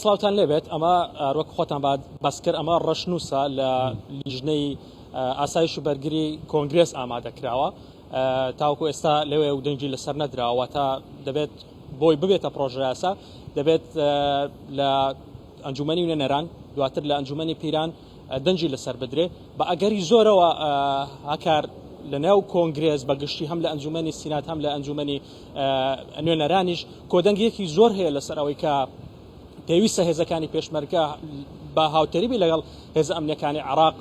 سڵاوتان لێبێت ئەمە وەک خۆتان باس کرد ئەمە ڕەشنووسە لە لیژنەی ئاسایش و بەرگری کۆنگرێس ئامادە کراوە تاوەکو ئێستا لەوێ و دەنگی لەسەر نەدراوە تا دەبێت بۆی ببێتە پرۆژەیاسا دەبێت لە ئەنجومەنی نوێنەران دواتر لە ئەنجومەنی پیران دەنگی لەسەر بدرێ بە ئەگەری زۆرەوە هاکار لە ناو کۆنگرێس بە گشتی هەم لە ئەنجومەنی سینات هەم لە ئەنجومەنی نوێنەرانیش کۆدەنگیەکی زۆر هەیە لەسەر ئەوەی کە پێویستە هێزەکانی پێشمەرگە بە هاوتەریبی لەگەڵ هێزە ئەمنیەکانی عراق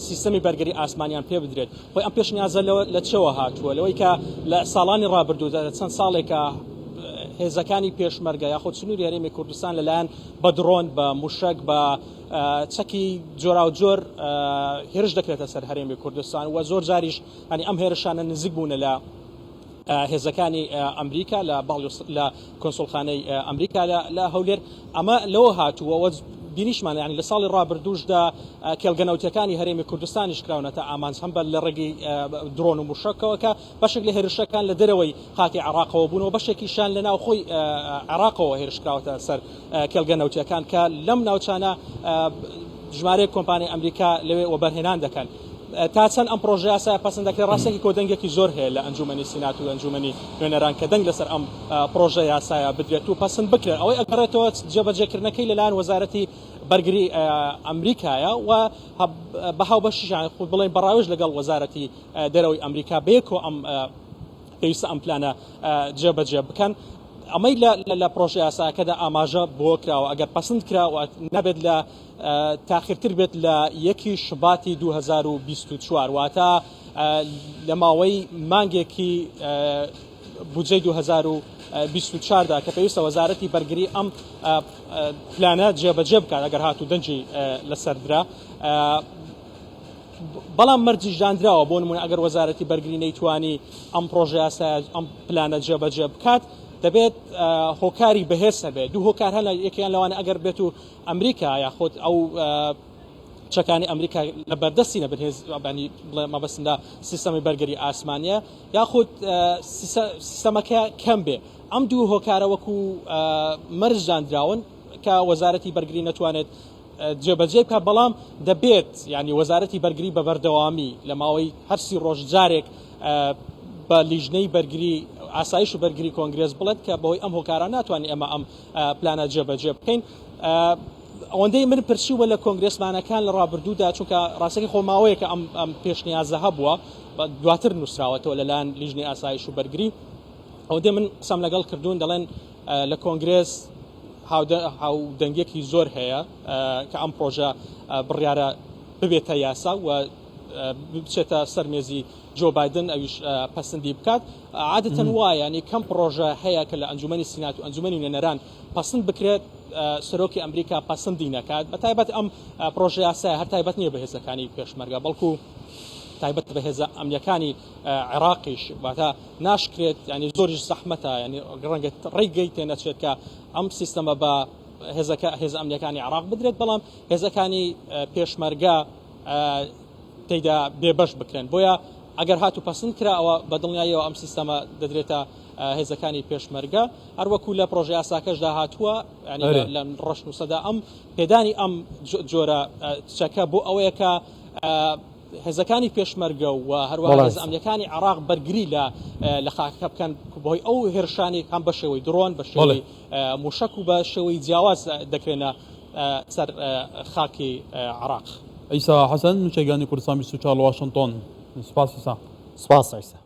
سیستەمی بەرگری ئاسمانیان پێ بدرێت. خۆی ئەم پێشنیازە لە چەوە هاتووە؟ لەوەی کە لە ساڵانی ڕابردوودا لە چەند ساڵێکە هێزەکانی پێشمەرگە یاخود سنووری هەرێمی کوردستان لەلایەن بە درۆن بە موشەک بە چەکی جۆراوجۆر هێرش دەکرێتە سەر هەرێمی کوردستان و زۆر جاریش ئەنی ئەم هێرشانە نزیک بوونە لە هێزەکانی ئەمریکا لە باڵیۆز لە کۆنسوڵخانەی ئەمریکا لە هەولێر ئەمە لەوە هاتووە وە بینیشمان ینی لە ساڵی ڕابردووشدا کێڵگە نەوتەکانی هەرێمی کوردستانیش کراونەتە ئامانج هەم بە لە ڕێگەی درۆن و موشەکەوە کە بەشێک لە هێرشەکان لە دەرەوەی خاکی عێراقەوە بوون و بەشێکیشان لە ناوخۆی عێراقەوە هێرش کراوەتە سەر کێڵگە نەوتیەکان کە لەم ناوچانە ژمارەیەک کۆمپانیای ئەمریکا لەوێ وەبەرهێنان دەکەن. تا چەند ئەم پرۆژە یاسایە پەسەند دەکرێت ڕاستێکی کۆدەنگێکی زۆر هەیە لە ئەنجومەنی سینات و ئەنجومەنی نوێنەران کە دەنگ لەسەر ئەم پرۆژە یاسایە بدرێت و پەسەند بکرێت ئەوەی ئەگەڕێتەوە جێبەجێکردنەکەی لەلایەن وەزارەتی بەرگری ئەمریکایە و بە هاوبەشیشان خۆ بڵێن بەڕاوێژ لەگەڵ وەزارەتی دەرەوەی ئەمریکا بەیەکەوە ئەم پێویستە ئەم پلانە جێبەجێ بکەن. ئەمەی لە پرۆژە یاساکەدا ئاماژە بۆ کراوە ئەگەر پەسند کرا نابێت لە تاخیرتر بێت لە یەکی شوباتی 2024 واتە لە ماوەی مانگێکی بودجەی 2024 دا کە پێویستە وەزارەتی بەرگری ئەم پلانە جێبەجێ بکات ئەگەر هاتوو دەنگی لەسەر درا. بەڵام مەرجیش دانراوە، بۆ نموونە ئەگەر وەزارەتی بەرگری نەیتوانی ئەم پڕۆژە یاسایە، ئەم پلانە جێبەجێ بکات، دەبێت هۆکاری بەهێز هەبێت. دوو هۆکار هەن، یەکیان لەوانە ئەگەر بێت و ئەمریکا یاخود ئەو چەکانی ئەمریکا لە بەردەستی نەبن، هێز بانی بڵێ مەبەستم لە سیستەمی بەرگری ئاسمانیە، یاخود سیستەمەکە کەم بێ. ئەم دوو هۆکارە وەکو مەرج دانراون کە وەزارەتی بەرگری نەتوانێت جێبەجێ بکات، بەڵام دەبێت یانی وەزارەتی بەرگری بە بەردەوامی لە ماوەی هەر سی ڕۆژ جارێک بە لیژنەی بەرگری ئاسایش و بەرگری کۆنگرێس بڵێت کە بەهۆی ئەم هۆکارە ناتوانین ئێمە ئەم پلانە جێبەجێ بکەین. ئەوەندەی من پرسیومە لە کۆنگرێسمانەکان لە ڕابردوودا چونکە ڕاستەکەی خۆ ماوەیەکە ئەم ئەم پێشنیازە هەبووە دواتر نووسراوەتەوە لەلایەن لیژنەی ئاسایش و بەرگری ئەوەندەی من قسەم لەگەڵ کردوون دەڵێن لە کۆنگرێس هاودەنگیەکی زۆر هەیە کە ئەم پرۆژە بڕیارە ببێتە یاسا و بچێتە سەر مێزی جۆ بایدن ئەویش پەسەندی بکات عادەتەن وایە ینی کەم پرۆژە هەیە کە لە ئەنجومەنی سینات و ئەنجومەنی نوێنەران پەسند بکرێت سەرۆکی ئەمریکا پەسەندی نەکات بە تایبەت ئەم پرۆژە یاسایە هەر تایبەت نییە بە هێزەکانی پێشمەرگە بەڵکو تایبەت بە هێزە ئەمنیەکانی عێراقیش واتە ناشکرێت ینی زۆریش زەحمەتە ینی ڕەنگە ڕێگەی تێنەچێت کە ئەم سیستەمە بە هێزەکە هێزە ئەمنیەکانی عێراق بدرێت بەڵام هێزەکانی پێشمەرگە تێیدا بێبەش بکرێن بۆیە ئەگەر هاتو پەسند کرا ئەوە بە دڵنیاییەوە ئەم سیستەمە دەدرێتە هێزەکانی پێشمەرگە هەروەکو لە پرۆژە یاساکەشدا هاتووە ینی لە ڕەشنووسەدا ئەم پێدانی ئەم جۆرە چەکە بۆ ئەوەیە کە هێزەکانی پێشمەرگە و هەروەها هێزە ئەمنیەکانی عێراق بەرگری لە لە خاکەکە بکەن بەهۆی ئەو هێرشانەی هەم بە شێوەی درۆن بە شێوەی موشەک و بە شێوەی جیاواز دەکرێنە سەر خاکی عێراق. عیسا حەسەن، نوچەگیانی کوردستان 24 لە واشنتۆن. سپاس عیسا. سپاس عیسا.